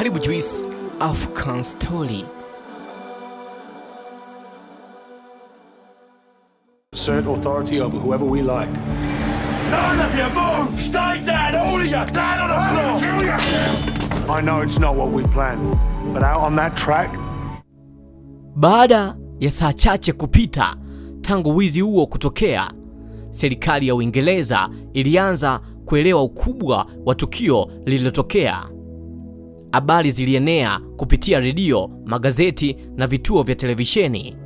Karibu Juice African Story. Assert authority over whoever we like. None of you move! Stay down! All of you! Down on the floor! I know it's not what we planned, but out on that track, Baada ya saa chache kupita tangu wizi huo kutokea, serikali ya Uingereza ilianza kuelewa ukubwa wa tukio lililotokea. Habari zilienea kupitia redio, magazeti na vituo vya televisheni.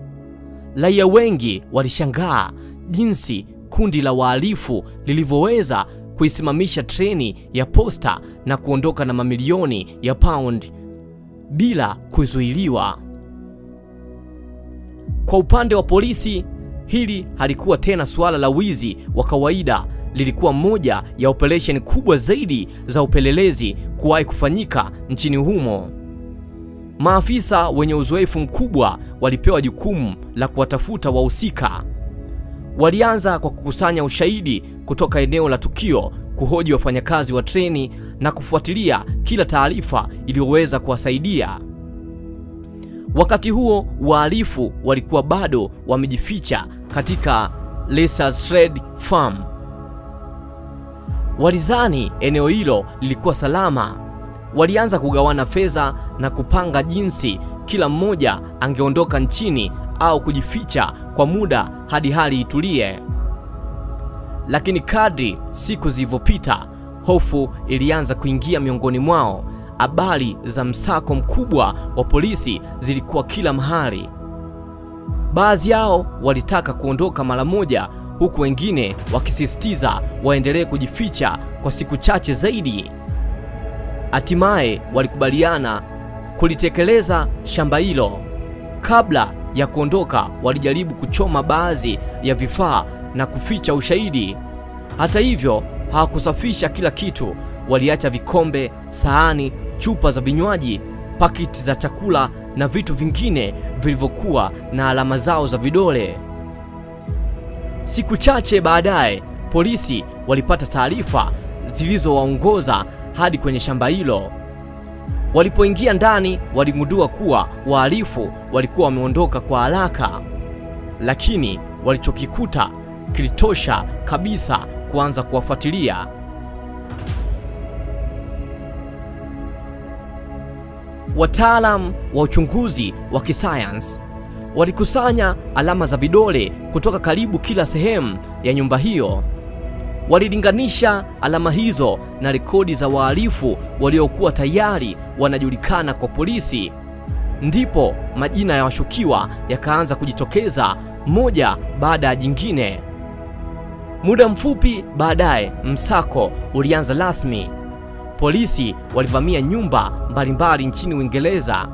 Raia wengi walishangaa jinsi kundi la wahalifu lilivyoweza kuisimamisha treni ya posta na kuondoka na mamilioni ya pound bila kuzuiliwa. Kwa upande wa polisi, hili halikuwa tena suala la wizi wa kawaida, lilikuwa moja ya operesheni kubwa zaidi za upelelezi kuwahi kufanyika nchini humo. Maafisa wenye uzoefu mkubwa walipewa jukumu la kuwatafuta wahusika. Walianza kwa kukusanya ushahidi kutoka eneo la tukio, kuhoji wafanyakazi wa treni na kufuatilia kila taarifa iliyoweza kuwasaidia. Wakati huo wahalifu walikuwa bado wamejificha katika Leicester Farm. Walizani eneo hilo lilikuwa salama. Walianza kugawana fedha na kupanga jinsi kila mmoja angeondoka nchini au kujificha kwa muda hadi hali itulie. Lakini kadri siku zilivyopita, hofu ilianza kuingia miongoni mwao. Habari za msako mkubwa wa polisi zilikuwa kila mahali. Baadhi yao walitaka kuondoka mara moja, huku wengine wakisisitiza waendelee kujificha kwa siku chache zaidi. Hatimaye walikubaliana kulitekeleza shamba hilo. Kabla ya kuondoka, walijaribu kuchoma baadhi ya vifaa na kuficha ushahidi. Hata hivyo, hawakusafisha kila kitu. Waliacha vikombe, sahani, chupa za vinywaji, pakiti za chakula na vitu vingine vilivyokuwa na alama zao za vidole. Siku chache baadaye, polisi walipata taarifa zilizowaongoza hadi kwenye shamba hilo. Walipoingia ndani, waligundua kuwa wahalifu walikuwa wameondoka kwa haraka, lakini walichokikuta kilitosha kabisa kuanza kuwafuatilia. Wataalam wa uchunguzi wa kisayansi walikusanya alama za vidole kutoka karibu kila sehemu ya nyumba hiyo. Walilinganisha alama hizo na rekodi za wahalifu waliokuwa tayari wanajulikana kwa polisi. Ndipo majina ya washukiwa yakaanza kujitokeza moja baada ya jingine. Muda mfupi baadaye, msako ulianza rasmi. Polisi walivamia nyumba mbalimbali nchini Uingereza.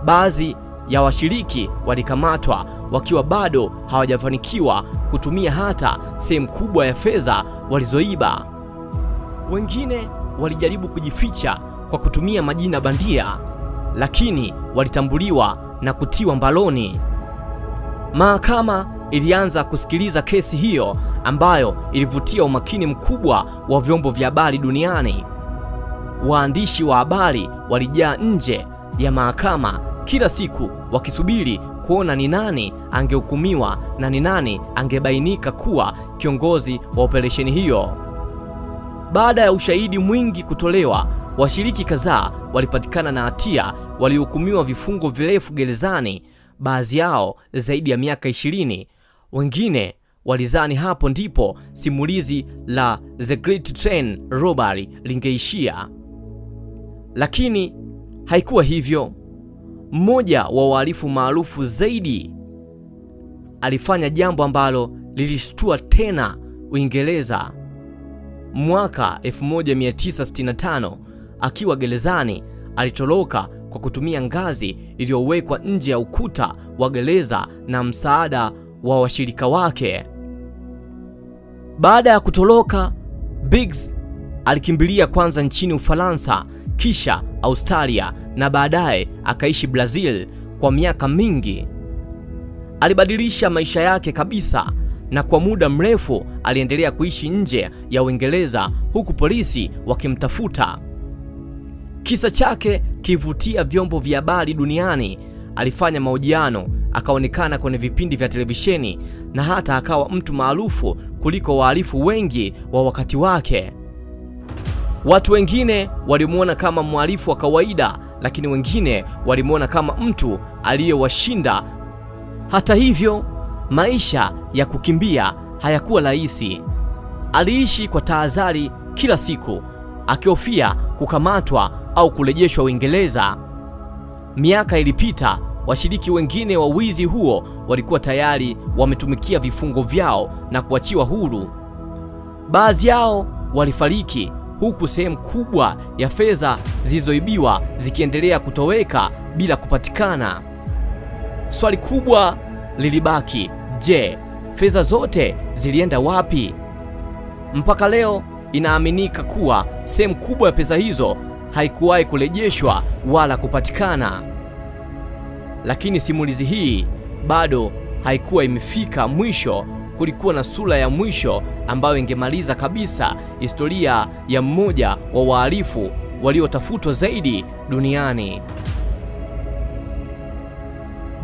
Baadhi ya washiriki walikamatwa wakiwa bado hawajafanikiwa kutumia hata sehemu kubwa ya fedha walizoiba. Wengine walijaribu kujificha kwa kutumia majina bandia, lakini walitambuliwa na kutiwa mbaroni. Mahakama ilianza kusikiliza kesi hiyo ambayo ilivutia umakini mkubwa wa vyombo vya habari duniani. Waandishi wa habari walijaa nje ya mahakama kila siku wakisubiri kuona ni nani angehukumiwa na ni nani angebainika kuwa kiongozi wa operesheni hiyo. Baada ya ushahidi mwingi kutolewa, washiriki kadhaa walipatikana na hatia, walihukumiwa vifungo virefu gerezani, baadhi yao zaidi ya miaka 20. Wengine walizani hapo ndipo simulizi la The Great Train Robbery lingeishia, lakini haikuwa hivyo. Mmoja wa wahalifu maarufu zaidi alifanya jambo ambalo lilishtua tena Uingereza. Mwaka 1965 akiwa gerezani, alitoroka kwa kutumia ngazi iliyowekwa nje ya ukuta wa gereza na msaada wa washirika wake. Baada ya kutoroka, Biggs alikimbilia kwanza nchini Ufaransa, kisha Australia na baadaye akaishi Brazil kwa miaka mingi. Alibadilisha maisha yake kabisa na kwa muda mrefu aliendelea kuishi nje ya Uingereza huku polisi wakimtafuta. Kisa chake kivutia vyombo vya habari duniani. Alifanya mahojiano, akaonekana kwenye vipindi vya televisheni na hata akawa mtu maarufu kuliko wahalifu wengi wa wakati wake. Watu wengine walimuona kama mhalifu wa kawaida, lakini wengine walimuona kama mtu aliyewashinda. Hata hivyo, maisha ya kukimbia hayakuwa rahisi. Aliishi kwa tahadhari kila siku, akihofia kukamatwa au kurejeshwa Uingereza. Miaka ilipita, washiriki wengine wa wizi huo walikuwa tayari wametumikia vifungo vyao na kuachiwa huru. Baadhi yao walifariki huku sehemu kubwa ya fedha zilizoibiwa zikiendelea kutoweka bila kupatikana. Swali kubwa lilibaki, je, fedha zote zilienda wapi? Mpaka leo inaaminika kuwa sehemu kubwa ya pesa hizo haikuwahi kurejeshwa wala kupatikana. Lakini simulizi hii bado haikuwa imefika mwisho. Kulikuwa na sura ya mwisho ambayo ingemaliza kabisa historia ya mmoja wa wahalifu waliotafutwa zaidi duniani.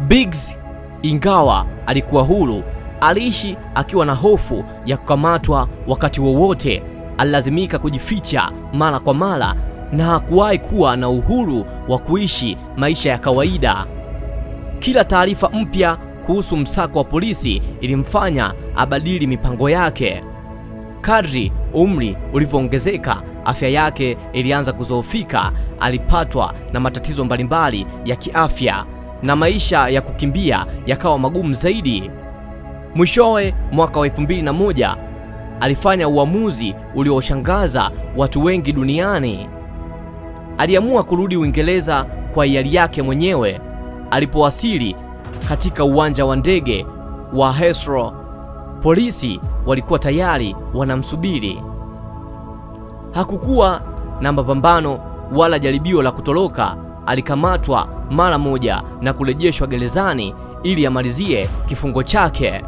Biggs, ingawa alikuwa huru, aliishi akiwa na hofu ya kukamatwa wakati wowote. Alilazimika kujificha mara kwa mara na hakuwahi kuwa na uhuru wa kuishi maisha ya kawaida. Kila taarifa mpya kuhusu msako wa polisi ilimfanya abadili mipango yake. Kadri umri ulivyoongezeka, afya yake ilianza kudhoofika. Alipatwa na matatizo mbalimbali ya kiafya na maisha ya kukimbia yakawa magumu zaidi. Mwishowe, mwaka wa 2001 alifanya uamuzi ulioshangaza watu wengi duniani. Aliamua kurudi Uingereza kwa hiari yake mwenyewe. Alipowasili katika uwanja wa ndege wa Heathrow, polisi walikuwa tayari wanamsubiri. Hakukuwa na mapambano wala jaribio la kutoroka. Alikamatwa mara moja na kurejeshwa gerezani ili amalizie kifungo chake.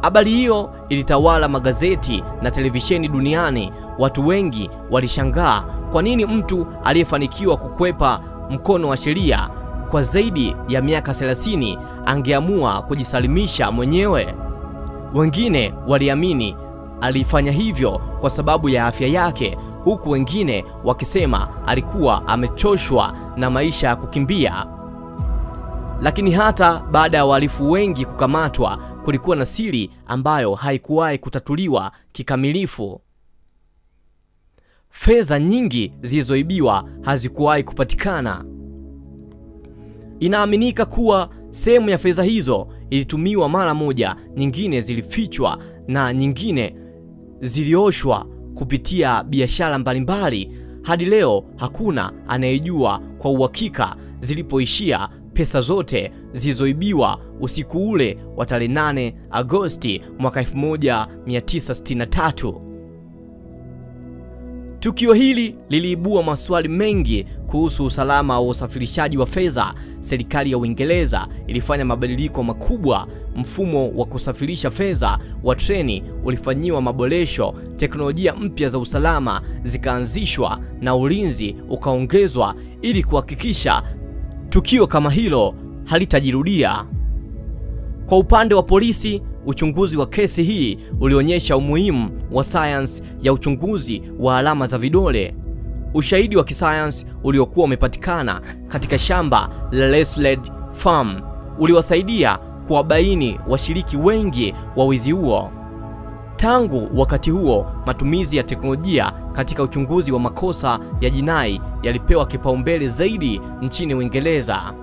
Habari hiyo ilitawala magazeti na televisheni duniani. Watu wengi walishangaa kwa nini mtu aliyefanikiwa kukwepa mkono wa sheria kwa zaidi ya miaka 30 angeamua kujisalimisha mwenyewe. Wengine waliamini alifanya hivyo kwa sababu ya afya yake, huku wengine wakisema alikuwa amechoshwa na maisha ya kukimbia. Lakini hata baada ya wahalifu wengi kukamatwa, kulikuwa na siri ambayo haikuwahi kutatuliwa kikamilifu. Fedha nyingi zilizoibiwa hazikuwahi kupatikana. Inaaminika kuwa sehemu ya fedha hizo ilitumiwa mara moja, nyingine zilifichwa na nyingine zilioshwa kupitia biashara mbalimbali. Hadi leo hakuna anayejua kwa uhakika zilipoishia pesa zote zilizoibiwa usiku ule wa tarehe 8 Agosti mwaka 1963. Tukio hili liliibua maswali mengi kuhusu usalama wa usafirishaji wa fedha. Serikali ya Uingereza ilifanya mabadiliko makubwa. Mfumo wa kusafirisha fedha wa treni ulifanyiwa maboresho, teknolojia mpya za usalama zikaanzishwa na ulinzi ukaongezwa ili kuhakikisha tukio kama hilo halitajirudia. Kwa upande wa polisi, uchunguzi wa kesi hii ulionyesha umuhimu wa sayansi ya uchunguzi wa alama za vidole. Ushahidi wa kisayansi uliokuwa umepatikana katika shamba la Lesled Farm uliwasaidia kuwabaini washiriki wengi wa wizi huo. Tangu wakati huo, matumizi ya teknolojia katika uchunguzi wa makosa ya jinai yalipewa kipaumbele zaidi nchini Uingereza.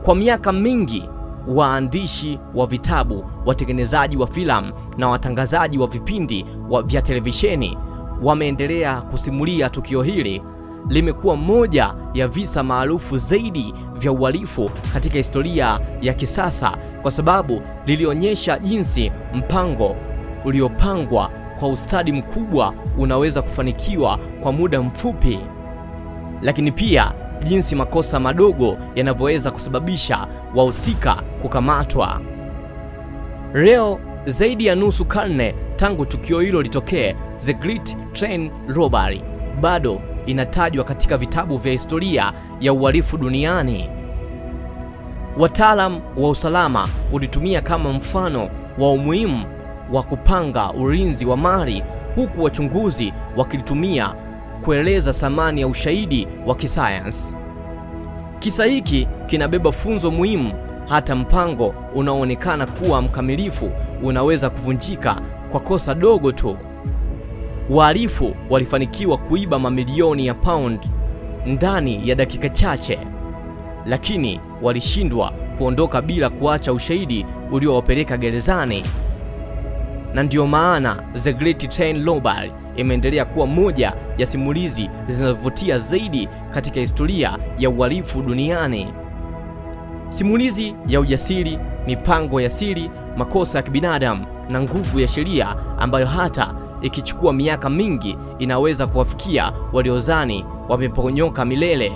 Kwa miaka mingi, waandishi wa vitabu, watengenezaji wa filamu na watangazaji wa vipindi vya televisheni wameendelea kusimulia tukio hili. Limekuwa moja ya visa maarufu zaidi vya uhalifu katika historia ya kisasa kwa sababu lilionyesha jinsi mpango uliopangwa kwa ustadi mkubwa unaweza kufanikiwa kwa muda mfupi, lakini pia jinsi makosa madogo yanavyoweza kusababisha wahusika kukamatwa. Leo, zaidi ya nusu karne tangu tukio hilo litokee, The Great Train Robbery bado inatajwa katika vitabu vya historia ya uhalifu duniani. Wataalam wa usalama ulitumia kama mfano wa umuhimu wa kupanga ulinzi wa mali, huku wachunguzi wakilitumia kueleza thamani ya ushahidi wa kisayansi. Kisa hiki kinabeba funzo muhimu: hata mpango unaoonekana kuwa mkamilifu unaweza kuvunjika kwa kosa dogo tu. Wahalifu walifanikiwa kuiba mamilioni ya pound ndani ya dakika chache, lakini walishindwa kuondoka bila kuacha ushahidi uliowapeleka gerezani. Na ndiyo maana The Great Train Robbery imeendelea kuwa moja ya simulizi zinazovutia zaidi katika historia ya uhalifu duniani. Simulizi ya ujasiri, mipango ya siri, makosa ya kibinadamu na nguvu ya sheria ambayo hata ikichukua miaka mingi inaweza kuwafikia waliodhani wameponyoka milele.